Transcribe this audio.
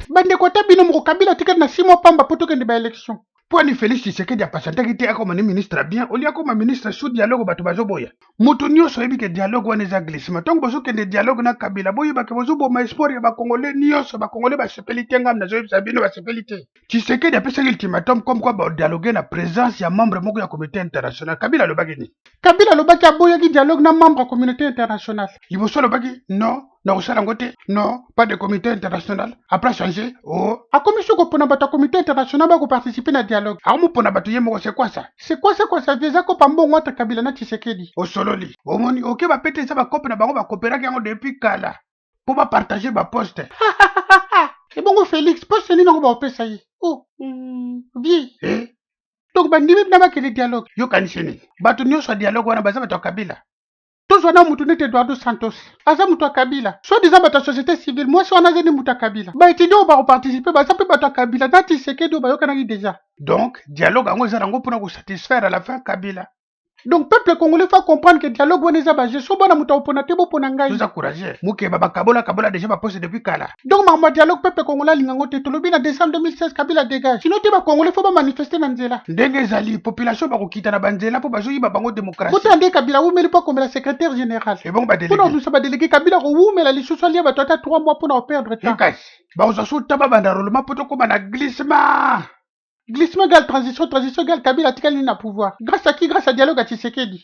Bandeko, ata bino moko, Kabila atikali na 6 mois pamba mpo tokende baélection. Mpo ani Félix Tshisekedi apasantaki te akoma ni ministre bien, olia akoma ministre sous dialogue? Bato bazoboya, moto nyonso oyebi ke dialogue wana eza glissement. Ntango bozokende dialogue na Kabila, boyebake bozoboma espoir ya Bakongole nyonso. Bakongole basepeli te. Ngam nazoyebisa bino, basepeli te. Tshisekedi apesaki ultimatum comme quoi badialogue na présence ya membre moko ya communauté internationale. Kabila alobaki nini? Kabila alobaki aboyaki dialogue na membre ya communauté internationale. Liboso alobaki non, nakosala yango te, non, pas de communauté internationale. Après changer, oh. Akomi soki kopona bato ya communauté internationale bakoparticipe na dialogue. Akomopona bato ye moko, c'est quoi ça? C'est quoi, c'est quoi ça? Eza kopa mbongo entre Kabila na Tshisekedi. Osololi, omoni oke bapete, eza bakope na bango, bakoperaki yango depuis kala mpo bapartage baposte. Ebongo Félix, poste nini yango baopesa ye? Oh, vie. Eh? Donc bandimi na bakende dialogue. Yokanisi nini? Bato nyonso ya dialogue wana baza bato ya Kabila. Tozwa na mutu neti Eduardo Santos, aza mutu ya Kabila. Soit disant bato ya société civile, mwasi wana aza ni mutu ya Kabila. Baétudiant oyo bakoparticipe baza mpe bato ya Kabila na Tshisekedi oyo bayokanaki déjà. Donc dialogue yango eza nango mpona kosatisfaire à la fin Kabila. Donc peuple congolais faut comprendre que dialogue wana eza bagestion. Bana moto akopona te, bopona ngai. Toza courage, mokeba bakabola kabola déjà baposte depuis kala. Donc makambo ya dialogue, peuple congolais alinga yango te. Tolobi na décembre 2016, Kabila dégage, sinon te Bacongolais faut bamanifeste na nzela. Ndenge ezali, population bakokita na banzela mpo bazoyiba bango démocratie. Botala nde Kabila wumeli mpo akomela secrétaire général. Ebongo mpona badélégué? Kolusa badélégué, Kabila kowumela lisusu, alia bato ata 3 mois mpona koperdre temps. Ekasi bakozwa so ta babanda enrôlement mpo tokóma na glissement. Glissement égale transition, transition égale Kabila atikali nini na pouvoir. Grâce à qui? Grâce à dialogue ya Tshisekedi.